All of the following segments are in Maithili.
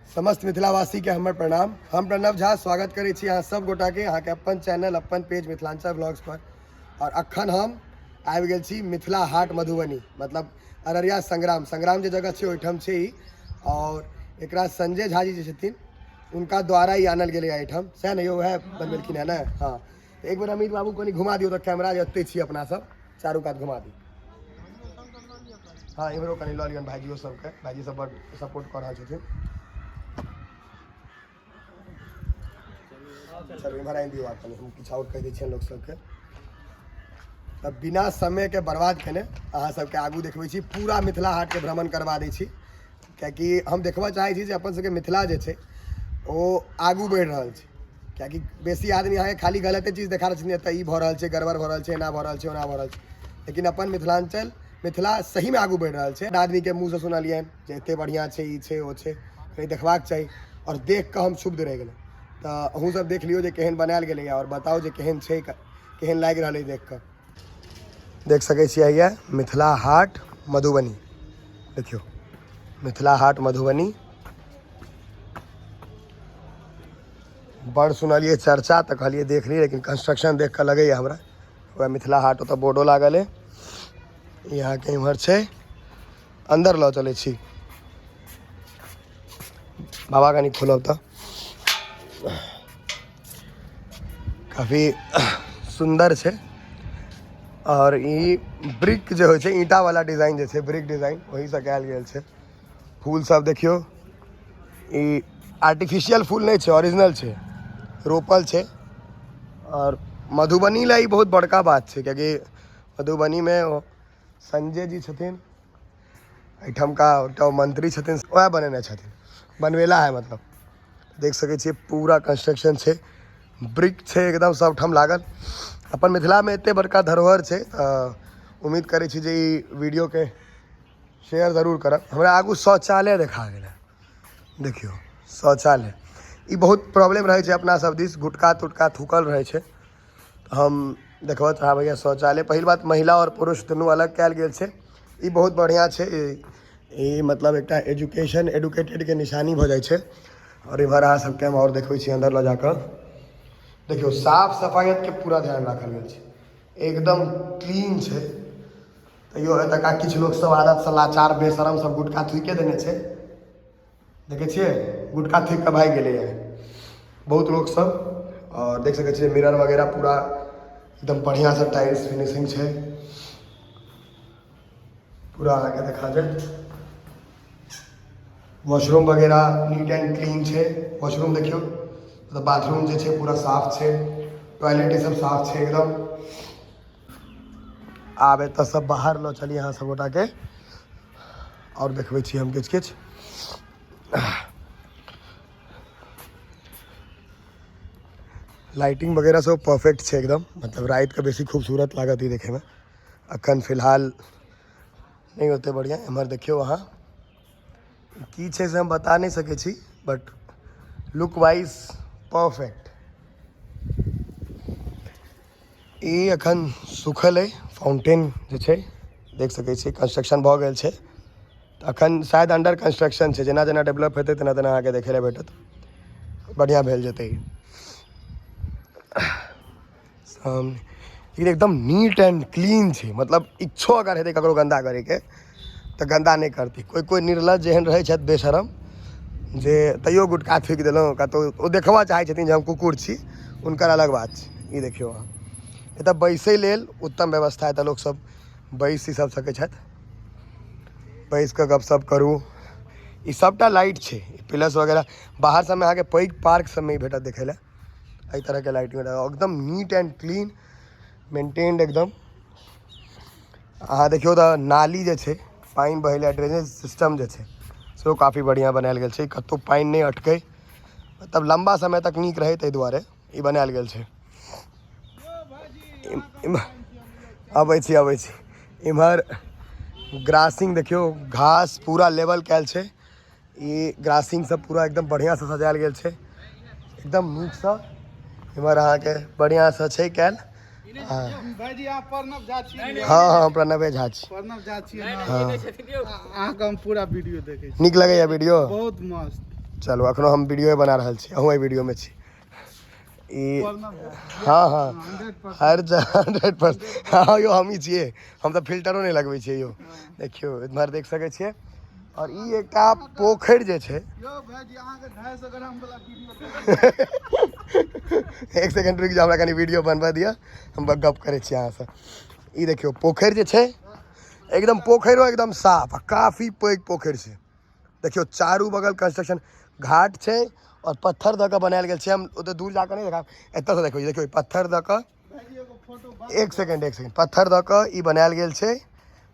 समस्त मिथिलावासीके हमर प्रणाम। हम प्रणव झा स्वागत करै छी अहाँ सब गोटाके अहाँके अपन चैनल अपन पेज मिथिलांचल ब्लॉग्स पर। और अखन हम आबि गेल छी मिथिला हाट मधुबनी, मतलब अररिया संग्राम, संग्राम जे जगह छै ओहिठाम छै ई। और एकरा संजय झा जी जे छथिन उनका द्वारा ही आनल गेलै एहिठाम, सएह ने यौ, वएह बनबेलखिन हेँ ने। हाँ, एक बेर अमित बाबू कनि घुमा दियौ तऽ कैमरा जे एतै छी अपना सब चारू कात घुमा दियौ। हाँ, इम्हरो कनि लऽ लियौन भाइजियो सबके, भाइजी सब बड सपोर्ट कऽ रहल छथिन। चलू इम्हर आनि दियौ आब कनि, हम किछु आओर कहि दै छियनि लोक सबके। तऽ बिना समयके बर्बाद केने अहाँ सबके आगू देखबै छी, पूरा मिथिला हाटके भ्रमण करबा दै छी, कियाकि हम देखबऽ चाहै छी जे अपन सबके मिथिला जे छै ओ आगू बढ़ि रहल छै। कियाकि बेसी आदमी अहाँके खाली गलते चीज देखा रहल छथिन, एतऽ ई भऽ रहल छै, गड़बड़ भऽ रहल छै, एना भऽ रहल छै, ओना भऽ रहल छै, लेकिन अपन मिथिलाञ्चल मिथिला सहीमे आगू बढ़ि रहल छै। आदमीके मुँहसँ सुनलियनि जे एते बढ़िआँ छै, ई छै, ओ छै, कनि देखबाक चाही। आओर देख कऽ हम क्षुब्ध रहि गेलहुँ। तऽ अहूँ सब देख लियौ जे केहन बनायल गेलैए आओर बताउ जे केहन छै, केहन लागि रहल अइ देख कऽ। देख सकै छियै हैया मिथिला हाट मधुबनी, देखियौ मिथिला हाट मधुबनी। बड़ सुनलियै चर्चा तऽ कहलियै देख ली, लेकिन कंस्ट्रक्शन देख कऽ लगैए हमरा वएह मिथिला हाट। ओतऽ बोर्डो लागल अइ। ई अहाँके इम्हर छै, अन्दर लऽ चलै छी। बाबा कनि खोलब तऽ काफी सुन्दर छै। और ई ब्रिक जे होइ छै, ईंटा वाला डिजाइन जे छै, ब्रिक डिजाइन, ओहीसँ कयल गेल छै। फूल सब देखियौ, ई आर्टिफिशियल फूल नहि छै, ओरिजिनल छै, रोपल छै। और मधुबनी लए ई बहुत बड़का बात छै, कियाकि मधुबनीमे संजय जी छथिन, एहिठामका एकटा मंत्री छथिन, वएह बनेने छथिन, बनबेला है मतलब। देख सकै छियै पूरा कंस्ट्रक्शन छै, ब्रिक छै एकदम सबठाम लागल। अपन मिथिलामे एते बड़का धरोहर छै, तऽ उम्मीद करै छी जे ई वीडियोके शेयर जरूर करब। हमरा आगू शौचालय देखा गेल है, देखियौ शौचालय। ई बहुत प्रॉब्लम रहै छै अपना सब दिस, गुटका तुटका थूकल रहै छै। हम देखबऽ चाहबै भैया शौचालय। पहिल बात महिला आओर पुरुष दुनू अलग कयल गेल छै, ई बहुत बढ़िआँ छै। ई मतलब एकटा एजुकेशन एडुकेटेडके निशानी भऽ जाइ छै। आओर इम्हर अहाँ सबके हम आओर देखबै छी अन्दर लऽ जाकऽ, देखियौ साफ सफाइयतके पूरा ध्यान राखल गेल छै, एकदम क्लीन छै। तैयो एतुका किछु लोक सब आदतसँ लाचार बेशरम सब गुटखा थूके देने छै, देखै छियै गुटखा थूकि कऽ भागि गेलैए बहुत लोक सब। आओर देख सकै छियै मिरर वगैरह पूरा एकदम बढ़िआँसँ टाइल्स फिनिशिंग छै पूरा, अहाँके देखा जायत। वॉशरूम वगैरह नीट एंड क्लीन छै। वॉशरूम देखियौ, मतलब बाथरूम जे छै पूरा साफ छै, टॉयलेट ई सब साफ छै एकदम। आब एतऽ सब बाहर लऽ चली अहाँ सब गोटाके, आओर देखबै छी हम किछु किछु। लाइटिंग वगैरह सब परफेक्ट छै एकदम, मतलब रातिके बेसी खूबसूरत लागत ई देखैमे। अखन फिलहाल नहि ओते बढ़िआँ। एम्हर देखियौ अहाँ की छै से हम बता नहि सकै छी, बट लुक वाइज परफेक्ट। ई अखन सुखल अइ फाउंटेन जे छै, देख सकै छी कंस्ट्रक्शन भऽ गेल छै, तऽ अखन शायद अंडर कंस्ट्रक्शन छै। जेना जेना डेवलप हेतै तेना तेना अहाँके देखै लए भेटत, बढ़िआँ भेल जेतै सामने। लेकिन एकदम नीट एंड क्लीन छै, मतलब इच्छो अगर हेतै ककरो गन्दा करैके तऽ गन्दा नहि करतै। कोइ कोइ निर्लज एहन रहै छथि बेशरम जे तैयो गुटखा थूकि देलहुँ कतहु, ओ देखबऽ चाहै छथिन जे हम कुकुर छी, हुनकर अलग बात छै। ई देखियौ अहाँ, एतऽ बैसै लेल उत्तम व्यवस्था, एतऽ लोकसब बैसि सब सकै छथि, बैस कऽ गपशप करू। ई सबटा लाइट छै, प्लस वगैरह। बाहर सबमे अहाँके पैघ पार्क सबमे ई भेटत देखै लए एहि तरहके लाइटिंग, एकदम नीट एंड क्लीन मेंटेन्ड एकदम। अहाँ देखियौ तऽ नाली जे छै पानि बहै लए, ड्रेनेज सिस्टम जे छै सेहो काफी बढ़िआँ बनायल गेल छै, कतहु पानि नहि अटकै, मतलब लम्बा समय तक नीक रहै ताहि दुआरे ई बनायल गेल छै। अबै छी अबै छी। इम्हर ग्रासिंग देखियौ, घास पूरा लेवल कयल छै, ई ग्रासिंग सब पूरा एकदम बढ़िआँसँ सजायल गेल छै एकदम नीकसँ। इम्हर अहाँके बढ़िआँसँ छै कयल। हाँ भाईजी, अहाँ प्रणव झा छी? हाँ हाँ, प्रणवे झा छी। प्रणव झा छी? हाँ। अहाँके हम पूरा वीडियो देखै छी। नीक लगैया वीडियो? बहुत मस्त। चलू अखनो हम वीडियो बना रहल छी, अहूँ एहि वीडियोमे छी। ई हँ हँ हर 100%। हँ यौ, हमही छियै, हम तऽ फिल्टरो नहि लगबै छियै यौ। देखियौ इम्हर देख सकै छियै। आओर ई एकटा पोखरि जे छै, एक सेकेंड रुकि जाउ, हमरा कनि वीडियो बनबऽ दिअ, हम गप करै छी अहाँसँ। ई देखियौ पोखरि जे छै, एकदम पोखरिो एकदम साफ आ काफी पैघ पोखरि छै। देखियौ चारू बगल कंस्ट्रक्शन घाट छै और पत्थर दऽ कऽ बनायल गेल छै। हम ओतऽ दूर जाकऽ नहि देखाब, एतऽसँ देखबै। देखियौ पत्थर दऽ कऽ, एक सेकेंड एक सेकेंड, पत्थर दऽ कऽ ई बनायल गेल छै।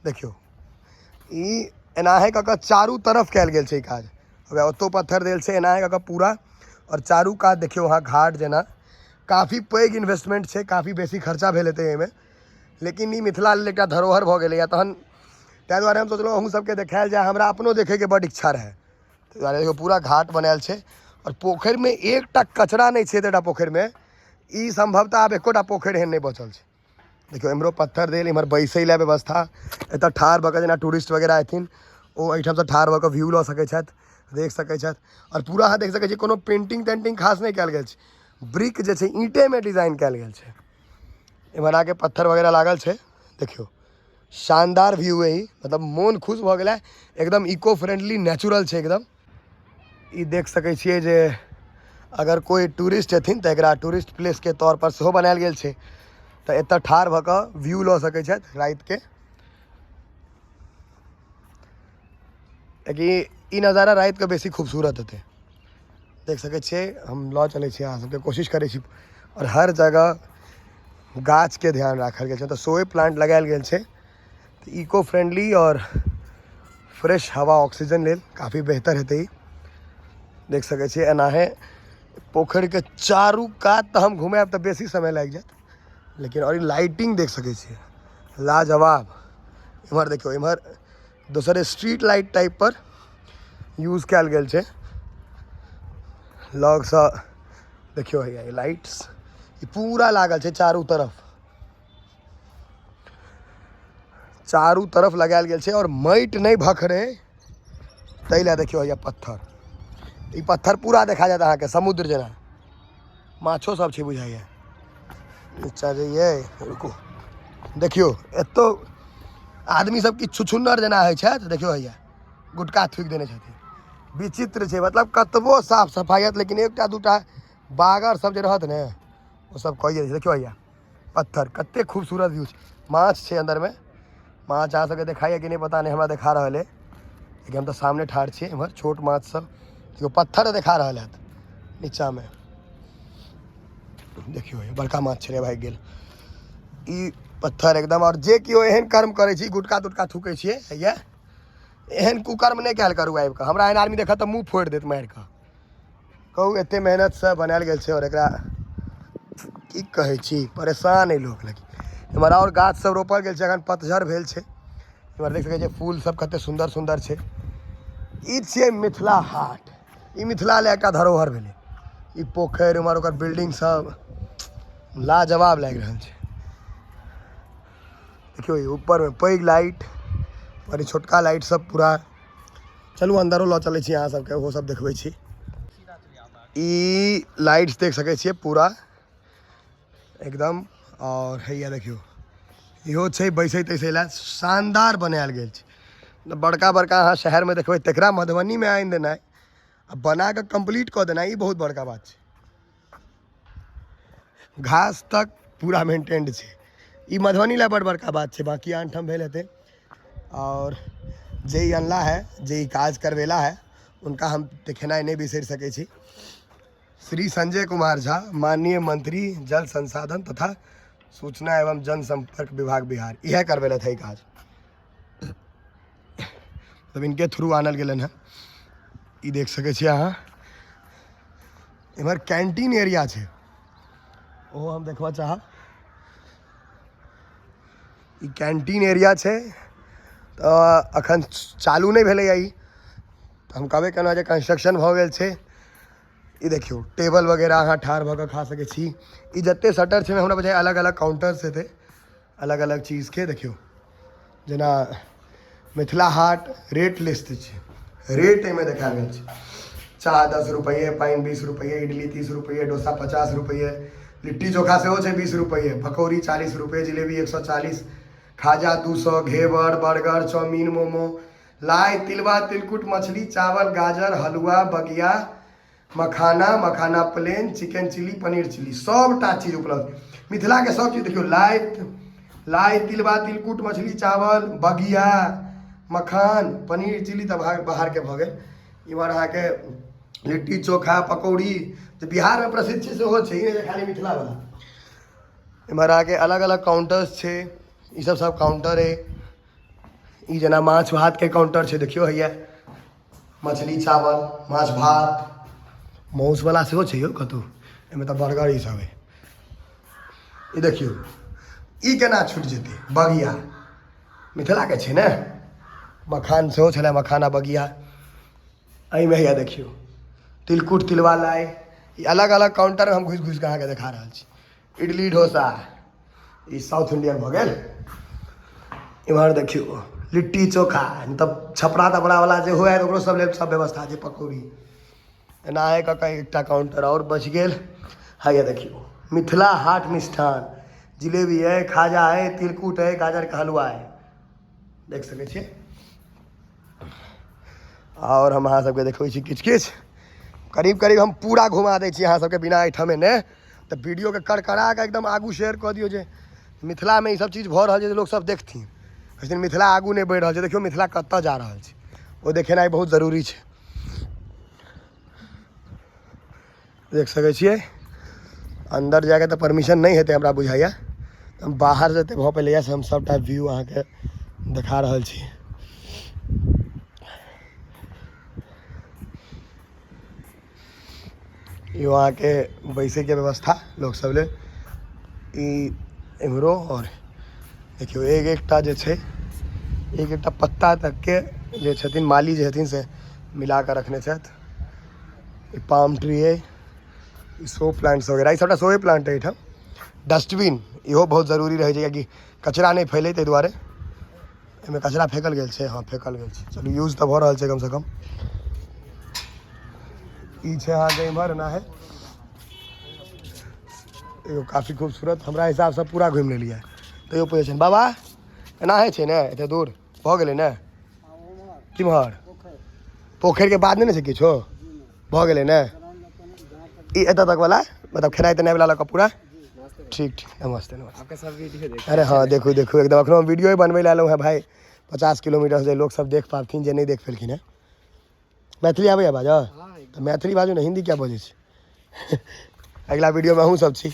देखियौ ई एनाहे कऽ कऽ चारू तरफ कयल गेल छै ई काज। ओतौ पत्थर देल छै एनाहे कऽ कऽ पूरा, और चारू कात देखियौ अहाँ घाट जेना। काफी पैघ इन्वेस्टमेंट छै, काफी बेसी खर्चा भेल हेतै एहिमे, लेकिन ई मिथिला लेल एकटा धरोहर भऽ गेलैए। तहन ताहि दुआरे हम सोचलहुँ अहूँ सबके देखायल जाय, हमरा अपनो देखैके बड्ड इच्छा रहै। ताहि दुआरे देखियौ पूरा घाट बनायल छै और पोखरिमे एकटा कचरा नहि छै। एतेटा पोखरिमे ई सम्भवतः आब एकोटा पोखरि एहन नहि बचल छै। देखियौ एम्हरो पत्थर देल, एम्हर बैसै लए व्यवस्था, एतऽ ठाढ़ भऽ कऽ जेना टूरिस्ट वगैरह एथिन ओ एहिठामसँ ठाढ़ भऽ कऽ व्यू लऽ सकै छथि, देख सकै छथि। आओर पूरा अहाँ देख सकै छी कोनो पेंटिंग तेंटिंग खास नहि कयल गेल छै, ब्रिक जे छै ईंटेमे डिजाइन कयल गेल छै। एम्हर अहाँके पत्थर वगैरह लागल छै। देखियौ शानदार व्यू है ई, मतलब मोन खुश भऽ गेलै, एकदम इको फ्रेंडली नेचुरल छै एकदम। ई देख सकै छियै जे अगर कोइ टूरिस्ट हेथिन तऽ एकरा टूरिस्ट प्लेसके तौर पर सेहो बनायल गेल छै, तऽ एतऽ ठाढ़ भऽ कऽ व्यू लऽ सकै छथि रातिके। कियाकि ई नजारा रातिके बेसी खूबसूरत हेतै। देख सकै छियै, हम लऽ चलै छी अहाँ सबके, कोशिश करै छी। आओर हर जगह गाछके ध्यान राखल गेल छै, तऽ सोए प्लांट लगायल गेल छै, तऽ इको फ्रेंडली आओर फ्रेश हवा ऑक्सीजन लेल काफी बेहतर हेतै ई। देख सकै छियै एनाहे पोखरिके चारू कात तऽ हम घुमायब तऽ बेसी समय लागि जायत, लेकिन आओर ई लाइटिंग देख सकै छियै लाजवाब। एम्हर देखियौ, एम्हर दोसर स्ट्रीट लाइट टाइप पर यूज कयल गेल छै लगसँ। देखियौ हैया ई लाइट्स ई पूरा लागल छै चारू तरफ, चारू तरफ लगायल गेल छै। और माटि नहि भखरे ताहि लए देखियौ हैया पत्थर, ई पत्थर पूरा देखा जायत अहाँके समुद्र जेना। माछो सब छै बुझाइए। नीचा जइए, रुकू, देखियौ एतौ आदमी सब किछु छुछुन्नर जेना होइ छथि। देखियौ हैया गुटखा थूकि देने छथिन, विचित्र छै। मतलब कतबो साफ सफाइ हैत लेकिन एकटा दूटा बागर सब जे रहत ने ओ सब कहि जाइ छै। देखियौ हैया पत्थर कते खूबसूरत व्यू छै। माछ छै अंदरमे, माछ अहाँ सबके देखाइए कि नहि पता नहि, हमरा देखा रहल है, लेकिन हम तऽ सामने ठाढ़ छियै। एम्हर छोट माछ सब देखियौ पत्थर देखा रहल हैत नीचामे। देखियौ बड़का माछ छलै भागि गेल ई पत्थर एकदम। आओर जे केओ एहन कर्म करै छी, गुटखा तुटका थूकै छियै, हैया एहन कुकर्म नहि कयल करू आबि कऽ। हमरा एहन आदमी देखत तऽ मुँह फोड़ि देत मारि कऽ। कहू एते मेहनतसँ बनायल गेल छै आओर एकरा की कहै छी, परेशान अइ लोक। लेकिन एम्हर आओर गाछ सब रोपल गेल छै, एखन पतझड़ भेल छै। एम्हर देख सकै छियै फूल सब कते सुन्दर सुन्दर छै। ई छियै मिथिला हाट, ई मिथिला लए एकटा धरोहर भेलै। ई पोखरि उम्हर ओकर बिल्डिंग सब लाजवाब लागि रहल छै। देखियौ ई ऊपरमे पैघ लाइट और ई छोटका लाइट सब पूरा। चलू अंदरो लऽ चलै छी अहाँ सबके, ओहो सब देखबै छी। ई लाइट्स देख सकै छियै पूरा एकदम। और हैया देखियौ इहो छै बैसै तैसै लए शानदार बनायल गेल छै। बड़का बड़का अहाँ शहरमे देखबै तकरा मधुबनीमे आनि देनाइ आ बना कऽ कम्प्लीट कऽ देनाइ ई बहुत बड़का बात छै। घास तक पूरा मेंटेन्ड छै, ई मधुबनी लए बड़ बड़का बात छै, बाकी आन ठाम भेल हेतै। और जे ई अनला है, जे ई काज करवेला है, उनका हम देखेनाइ नहि बिसरि सकै छी। श्री संजय कुमार झा, माननीय मंत्री जल संसाधन तथा सूचना एवं जनसंपर्क विभाग बिहार, इएह करवेलथि है ई काज, तब इनके थ्रू आनल गेलन है। ई देख सकै छी अहाँ, इम्हर कैंटीन एरिया छै, ओहो हम देखबऽ चाहब। ई कैंटीन एरिया छै, तऽ अखन चालू नहि भेलैए ई, हम कहबे केलहुँ जे कंस्ट्रक्शन भऽ गेल छै। ई देखियौ टेबल वगैरह अहाँ ठाढ़ भऽ कऽ खा सकै छी। ई जते शटर छै हमरा बुझाइए अलग अलग काउंटर्स हेतै अलग अलग चीजके। देखियौ जेना मिथिला हाट रेट लिस्ट छै, रेट एहिमे देखायल गेल छै। चाह 10 रुपैए, पानि 20 रुपैए, इडली 30 रुपैए, डोसा 50 रुपैए, लिट्टी चोखा सेहो छै 20 रुपैए, पकौड़ी 40 रुपैए, जिलेबी 140, खाजा 200, घेवर, बर्गर, चाउमीन, मोमो, लाई, तिलवा, तिलकुट, मछली, चावल, गाजर, हलुआ, बगिया, मखाना, मखाना plain, chicken chilli, paneer chilli, सबटा चीज उपलब्ध। मिथिलाके सब चीज देखियौ, लाई लाई, तिलवा, तिलकुट, मछली, चावल, बगिया, मखान, पनीर चिली तऽ बाहरके भऽ गेल। इम्हर अहाँके लिट्टी चोखा, पकौड़ी जे बिहारमे प्रसिद्ध छै सेहो छै, ई नहि जे खाली मिथिलावला। इम्हर अहाँके अलग अलग काउंटर्स छै, ई सब सब काउंटर अइ। ई जेना माछ भातके काउंटर छै, देखियौ हैया मछली चावल, माछ भात, माउसवला सेहो छै यौ कतहु। एहिमे तऽ बर्गर ई सब अइ। ई देखियौ, ई केना छूटि जेतै, बगिया मिथिलाके छै ने, मखान सेहो छलै, मखाना बगिया। एहिमे हैया देखियौ तिलकुट, तिलवा, लाई, ई अलग अलग काउंटरमे हम घुसि घुसि कऽ अहाँके देखा रहल छी। इडली डोसा ई साउथ इंडियन भऽ गेल। इम्हर देखियौ लिट्टी चोखा, तब छपरा तपरा वाला जे हुए ओकरो सब लेल सब व्यवस्था छै, पकौड़ी। एना कऽ कऽ एकटा काउंटर आओर बचि गेल। हैया देखियौ मिथिला हाट मिष्ठान, जिलेबी अइ, खाजा अइ, तिलकुट अइ, गाजरके हलुआ अइ, देख सकै छियै। आओर हम अहाँ सबके देखबै छी किछु किछु, करीब करीब हम पूरा घुमा दै छी अहाँ सबके बिना एहिठाम एने। तऽ वीडियोके करकरा कऽ एकदम आगू शेयर कऽ दियौ जे मिथिलामे ई सब चीज भऽ रहल छै, जे लोक सब देखथिन। कहै छथिन मिथिला आगू नहि बढ़ि रहल छै, देखियौ मिथिला कतऽ जा रहल छै, ओ देखेनाइ बहुत जरूरी छै। देख सकै छियै अन्दर जाके तऽ परमिशन नहि हेतै हमरा बुझाइए, हम बाहर जते भऽ पेलैए से हम सबटा व्यू अहाँके देखा रहल छी। इहो अहाँके बैसैके व्यवस्था लोक सब लेल ई एम्हरो। आओर देखियौ एक एकटा जे छै, एक एकटा पत्ता तकके जे छथिन माली जे छथिन से मिला कऽ रखने छथि। ई पाम ट्री अइ, ई शो प्लांट्स वगैरह, ई सबटा शोए प्लांट अइ। एहिठाम डस्टबिन इहो बहुत जरूरी रहै छै, कियाकि कचरा नहि फैलै ताहि दुआरे। एहिमे कचरा फेकल गेल छै, हँ फेकल गेल छै, चलू यूज तऽ भऽ रहल छै कमसँ कम। ई छै अहाँके इम्हर एना है एगो काफी खूबसूरत, हमरा हिसाबसँ पूरा घुमि लेलियै तैयो पोजिशन बाबा एना होइ छै ने, एते दूर भऽ गेलै ने। किम्हर पोखरिके बाद नहि ने छै किछो, भऽ गेलै ने। ई एतऽ तक वाला मतलब खेनाइ तेनाइ वाला लऽ कऽ पूरा ठीक। ठीक, नमस्ते नमस्ते। आपके सब वीडियो देख। अरे हाँ देखू देखू एकदम, अखनो हम वीडियो बनबै लए एलहुँ हेँ भाई 50 किलोमीटर से, लोक सब देख पाबथिन जे नहि देख पेलखिन हेँ। मैथिली आबैए बाजऽ? तऽ मैथिली बाजू ने, हिन्दी क्या बजै छी? अगिला वीडियोमे अहूँ सब छी।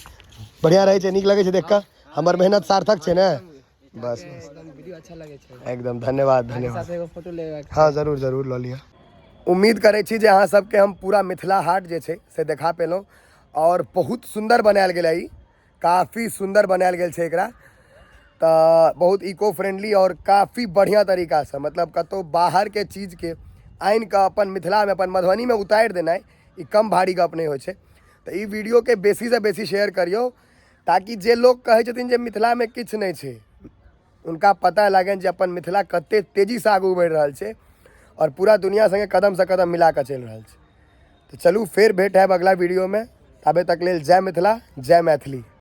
बढ़िआँ रहै छै, नीक लगै छै देख कऽ, हमर मेहनत सार्थक छै ने। बस बस वीडियो अच्छा लगे छै एकदम, धन्यवाद धन्यवाद। साथ एगो फोटो लेबाक। हाँ जरूर जरूर लऽ लिअ। उम्मीद करै छी जे अहाँ सबके हम पूरा मिथिला हाट जे छै से देखा पेलहुँ, आओर बहुत सुन्दर बनायल गेल ई, काफी सुन्दर बनायल गेल छै एकरा, तऽ बहुत इको फ्रेंडली आओर काफी बढ़िआँ तरीकासँ, मतलब कतहु बाहरके चीजके आनि कऽ अपन मिथिलामे अपन मधुबनीमे उतारि देनाइ ई कम भारी गप नहि होइ छै। तऽ ई वीडियोके बेसीसँ बेसी शेयर करियौ, ताकि जे लोक कहै छथिन जे मिथिलामे किछु नहि छै, हुनका पता लागनि जे अपन मिथिला कते तेजीसँ आगू बढ़ि रहल छै आओर पूरा दुनिया सङ्गे कदमसँ कदम मिला कऽ चलि रहल छै। तऽ चलू फेर भेट हैब अगिला वीडियोमे, ताबे तक लेल जय मिथिला जय मैथिली।